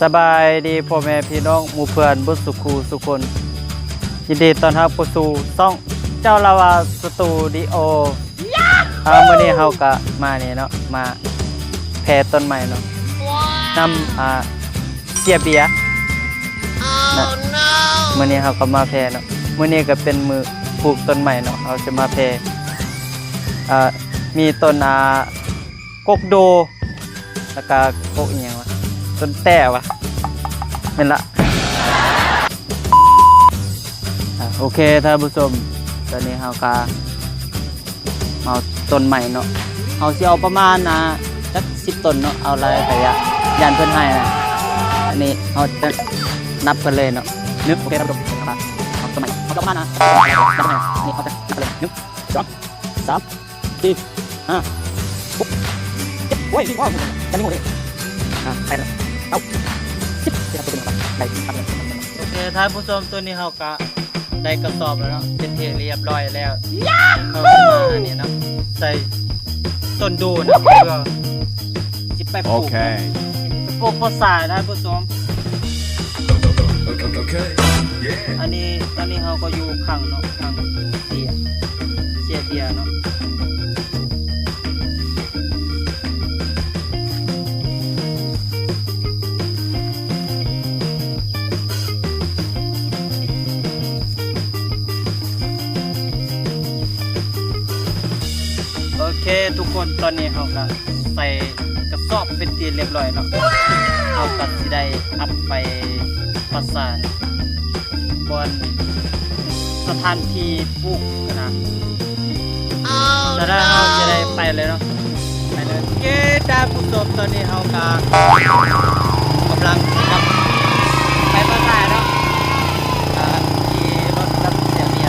ສະບາຍດີພໍ່ແມ່ພີ່ນ້ອງໝູ່ເພື່ອນເບິດສູ່ຄູ່ສູ່ຄົນ, ຍິນດີຕ້ອນຮັບເຂົ້າສູ່ຊ່ອງເຈົ້າລາວາສະຕູດິໂອ. ອ່າ ມື້ນີ້ເຮົາກະມານີ້ເນາະ ມາແຜ່ຕົ້ນໄມ້ເນາະ ນຳ ອ່າ ເສຍເບຍນະ. ມື້ນີ້ເຮົາກະມາແຜ່ເນາະ, ມື້ນີ້ກະເປັນມື້ປູກຕົ້ນໄມ້ເນາະ, ເຮົາຊິມາແຜ່ ອ່າ ມີຕົ້ນ ອ່າ ກົກໂດ ແລ້ວກະກົກອີ່ຫຍັງວະ ຕົ້ນແຕ້ວະ ແມ່ນລະ. ອ່າ ໂອເຄທ່ານຜູ້ຊົມ, ຕອນນີ້ເຮົາກະມາເອົາຕົ້ນໄມ້ເນາະ, ເຮົາຊິເອົາປະມານ ອ່າ ຈັກສິບຕົ້ນເນາະ, ເອົາຫຼາຍກະຢ້ານ ຢ້ານເພິ່ນໄຫ້ນະ. ອັນນີ້ເຮົາຈະນັບກັນເລີຍເນາະ, ໜຶ່ງ ໂອເຄທ່ານຜູ້ຊົມ, ເອົາຕົ້ນໄມ້ ເຮົາຈະເອົາປະມານ ອ່າ ຈັກໄມ້ ນີ້ເຮົາຈະນັບກັນເລີຍ ໜຶ່ງ ສອງ ສາມ ສີ່ ຫ້າ ຫົກ ເຈັດ ໂອ້ຍ ພໍ ຍັງມີໝູ່ອີກ ອ່າ ແປດ ເກົ້າ ສິບ ໄດ້ ໂອເຄທ່ານຜູ້ຊົມ, ຕອນນີ້ເຮົາກະໄດ້ກະສອບແລ້ວເນາະ ເປັນທີ່ຮຽບຮ້ອຍແລ້ວ. ເຮົາກະມາອັນນີ້ເນາະ ໃສ່ຕົ້ນດູນະ ເພື່ອຊິໄປປູກ ໂອເຄ ປູກພວກສາຍທ່ານຜູ້ຊົມ. ໂອເຄ ເຢ້ ອັນນີ້ ຕອນນີ້ເຮົາກະຢູ່ຂ້າງເນາະ ຂ້າງເສຍ ເສຍເບຍເນາະ. ໂອເຄທຸກຄົນ, ຕອນນີ້ເຮົາກະໃສ່ກະສອບເປັນທີ່ຮຽບຮ້ອຍເນາະ, ເຮົາກະຊິໄດ້ເອົາໄປປະສານ ບ່ອນສະຖານທີ່ປູກຫັ້ນນະ. ສະນັ້ນເຮົາຈະໄດ້ໄປເລີຍເນາະ, ໄປເລີຍ. ໂອເຄທ່ານຜູ້ຊົມ, ຕອນນີ້ເຮົາກະກຳລັງຊິກັບໄປປະສານເນາະ, ກະຂີ່ລົດກັບເສຍເບຍ.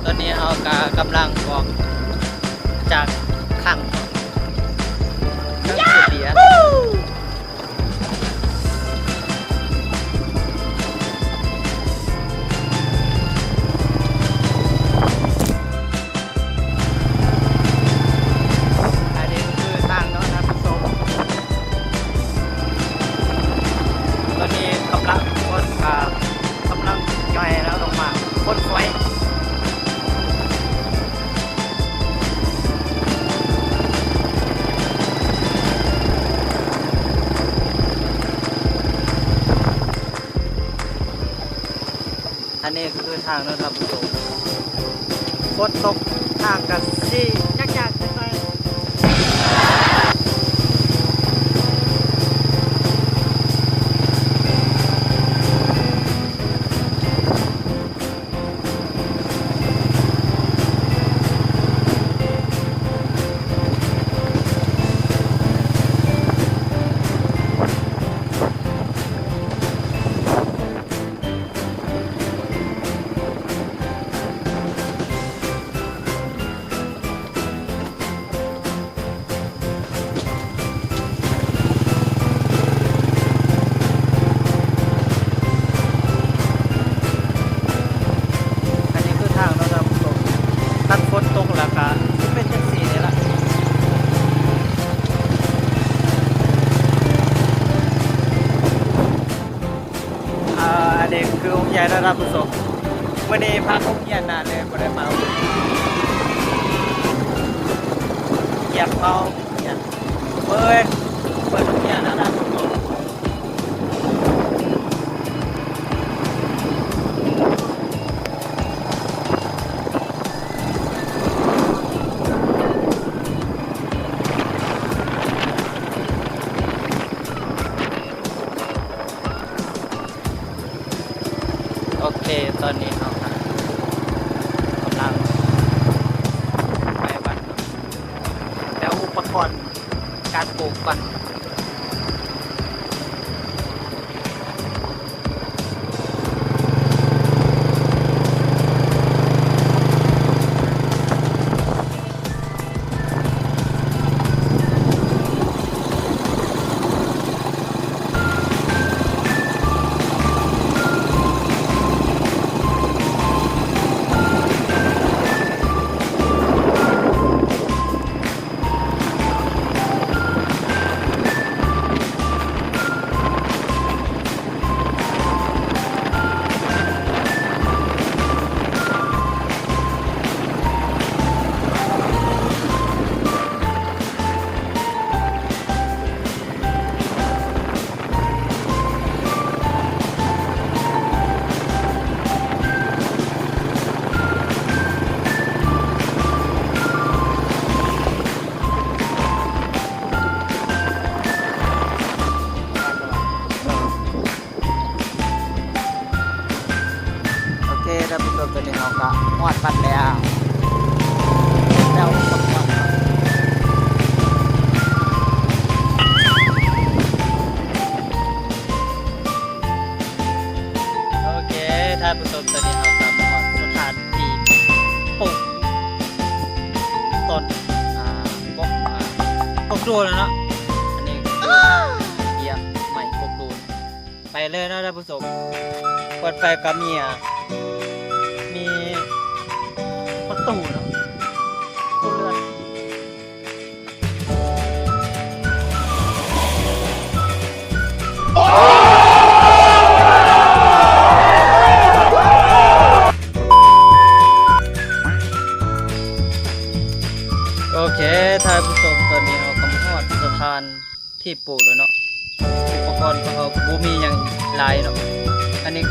ຕອນນີ້ເຮົາກະກຳລັງອອກຈາກຄັງເນາະ, ຄັງເສຍເບຍ. ອັນນີ້ຄືທາງເນາະທ່ານຜູ້ຊົມ, ຕອນນີ້ກຳລັງ ອ່າ ກຳລັງຍ່ອຍແລ້ວລົງມາ ຄົນສວຍ. ອັນນີ້ຄືທາງເນາະທ່ານຜູ້ຊົມ, ຝົນຕົກທາງກະຊິຍາກໆ ຈັກໜ້ອຍ. ອັນນີ້ຄືທາງເນາະທ່ານຜູ້ຊົມ, ຄັນຝົນຕົກແລ້ວກະຊິເປັນຈັ່ງຊີ້ນີ້ລະ. ອ່າ ອັນນີ້ຄືອົງໃຫຍ່ເນາະທ່ານຜູ້ຊົມ, ມື້ນີ້ພາໂຮງຮຽນນະ ເລີຍບໍ່ໄດ້ມາ. ຢາກເວົ້າ ເປີດ ເປີດໂຮງຮຽນແລ້ວນະ. ໂອເຄ ຕອນນີ້ເຮົາກະກຳລັງໄປວັດເນາະ, ແຕ່ອຸປະກອນການປູກກ່ອນ. ໂ ຕອນນີ້ເຮົາກໍຮອດວັດແລ້ວ ແລ້ວ ໂອເຄ ທ່ານຜູ້ຊົມ ຕອນນີ້ເຮົາກໍມາຮອດສະຖານທີ່ປູກຕົ້ນ ອ່າ ກົກ ອ່າ ກົກດູນແລ້ວເນາະ. ອັນນີ້ກໍຄືເບຍໃໝ່ກົກດູນ. ໄປເລີຍເນາະທ່ານຜູ້ຊົມ. ເປີດໄຟກໍມີ ອ່າ ມີປະຕູເນາະ ປະຕູເຮືອນ. ໂອເຄ ທ່ານຜູ້ຊົມ ຕອນນີ້ເຮົາກໍມາຮອດສະຖານທີ່ປູກແລ້ວເນາະ. ອຸປະກອນຂອງເຮົາບໍ່ມີຫຍັງຫຼາຍເນາະ ອັນນີ້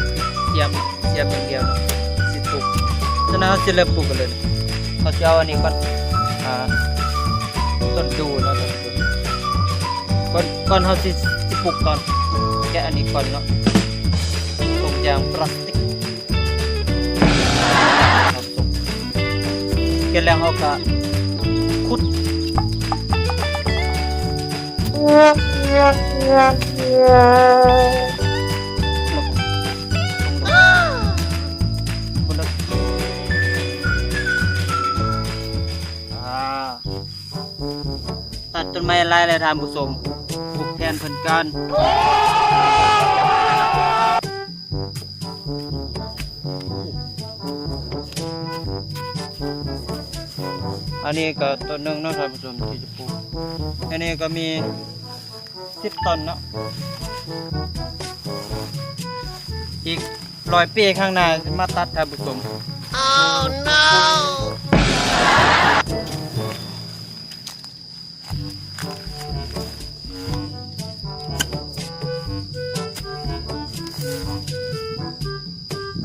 ສຽມ ສຽມຢ່າງດຽວເນາະ ຊິປູກ. ສະນັ້ນເຮົາຊິເລີ່ມປູກກັນເລີຍ. ເຮົາຊິເອົາອັນນີ້ກ່ອນ ອ່າ ຕົ້ນດູເນາະ. ກ່ອນ ກ່ອນເຮົາຊິ ຊິປູກກ່ອນ ແກະອັນນີ້ກ່ອນເນາະ ຖົງຢາງພລາສຕິກ. ແກະແລ້ວເຮົາກໍຂຸດ. ອ່າ ຕັດຕົ້ນໄມ້ຫຼາຍແລ້ວທ່ານຜູ້ຊົມ ປູກແທນເພິ່ນກ່ອນ. ອັນນີ້ກໍຕົ້ນໜຶ່ງເນາະທ່ານຜູ້ຊົມທີ່ຈະປູກ. ອັນນີ້ກໍມີສິບຕົ້ນເນາະ ອີກຮ້ອຍປີຂ້າງໜ້າຊິມາຕັດທ່ານຜູ້ຊົມ.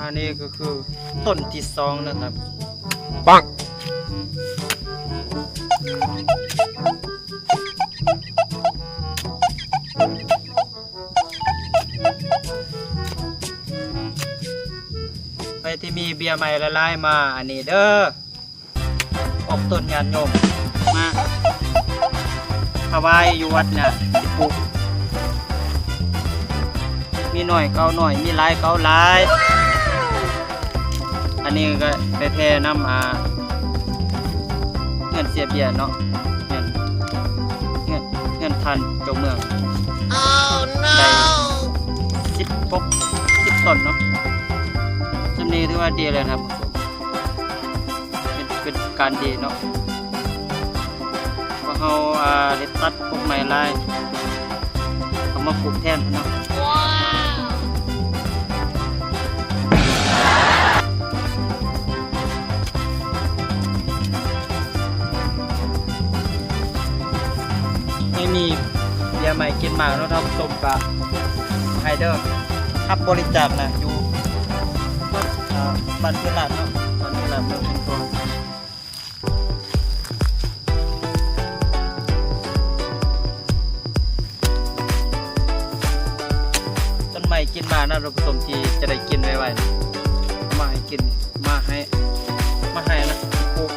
ອັນນີ້ກໍຄືຕົ້ນທີສອງນະທ່ານ. ປັງ! ໃຜທີ່ມີເບ້ຍໄມ້ຫຼາຍໆ ມາອັນນີ້ເດີ. ອອກຕົນຍາດໂຍມມາຖວາຍຢູ່ວັດນະ ຊິປູກ ມີໜ້ອຍກໍເອົາໜ້ອຍ ມີຫຼາຍກໍເອົາຫຼາຍ. ອັນນີ້ກໍໄປແຜ່ນຳ ອ່າ ເຮືອນເຊຍເບຍເນາະ ເຮືອນ ເຮືອນ ເຮືອນທ່ານເຈົ້າເມືອງ ໄດ້ສິບຫົກ ສິບຕົ້ນເນາະ. ສ່ຳນີ້ຖືວ່າດີແລ້ວທ່ານຜູ້ຊົມ. ເປັນ ເປັນການດີເນາະ ພວກເຮົາ ອ່າ ໄດ້ຕັດພວກໄມ້ຫຼາຍ ເອົາມາປູກແທນເນາະ. ໃຫ້ມີເບ້ຍໄມ້ກິນໝາກເນາະທ່ານຜູ້ຊົມ. ກະໃຫ້ເດີ ຮັບບໍລິຈາກນະ ຢູ່ ອ່າ ບ້ານເພື່ອນຫຼາດເນາະ ບ້ານເພື່ອນຫຼາດ ເມືອງເຊີງທອງ. ຕົ້ນໄມ້ກິນໝາກນະທ່ານຜູ້ຊົມ ທີ່ຈະໄດ້ກິນໄວໆ ມາໃຫ້ກິນ ມາໃຫ້ ມາໃຫ້ນະ ປູກ.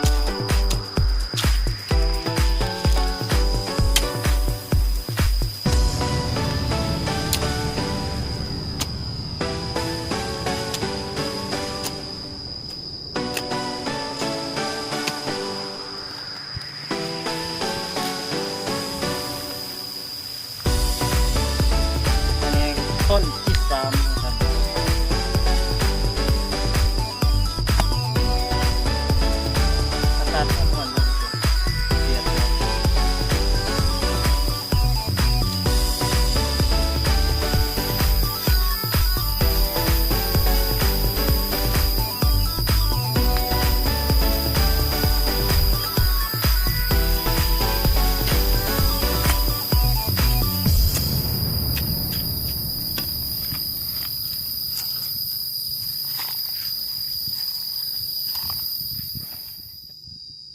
ອັນນີ້ຕົ້ນທີສາມນະຄັບ. ອາກາດຮ້ອນໆ ເດືອດ.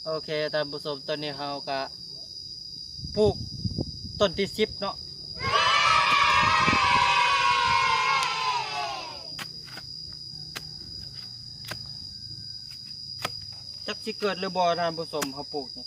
ໂອເຄ ທ່ານຜູ້ຊົມ ຕອນນີ້ເຮົາກະປູກຕົ້ນທີສິບເນາະ. ເ ຈັກຊິເກີດຫຼືບໍ່ທ່ານຜູ້ຊົມ ເຮົາປູກນີ້.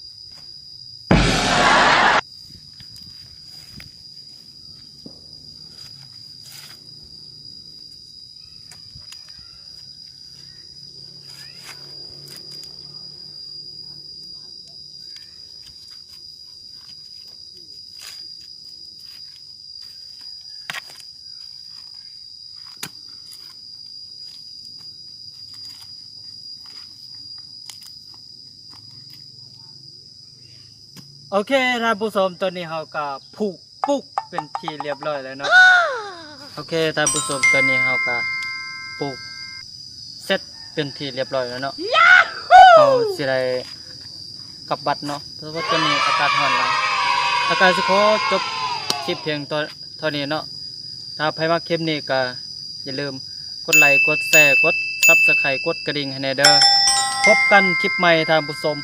ໂອເຄ ທ່ານຜູ້ຊົມ ຕອນນີ້ເຮົາກະຜູກ ປູກເປັນທີ່ລຽບຮ້ອຍແລ້ວເນາະ. ໂອເຄ ທ່ານຜູ້ຊົມ ຕອນນີ້ເຮົາກະປູກເສັດເປັນທີ່ລຽບຮ້ອຍແລ້ວເນາະ. ເຮົາຊິໄດ້ກັບວັດເນາະ ເພາະວ່າຕອນນີ້ອາກາດຮ້ອນຫຼາຍ. ອາກາດຊິຂໍຈົບຄລິບພຽງເທົ່າ ເທົ່ານີ້ເນາະ. ຖ້າໃຜມັກຄລິບນີ້ກະຢ່າລືມກົດໄລ ກົດແຊ ກົດຊັບສະໄຄ ກົດກະດິ່ງໃຫ້ແດ່ເດີ. ພົບກັນຄລິບໃໝ່ທ່ານຜູ້ຊົມ.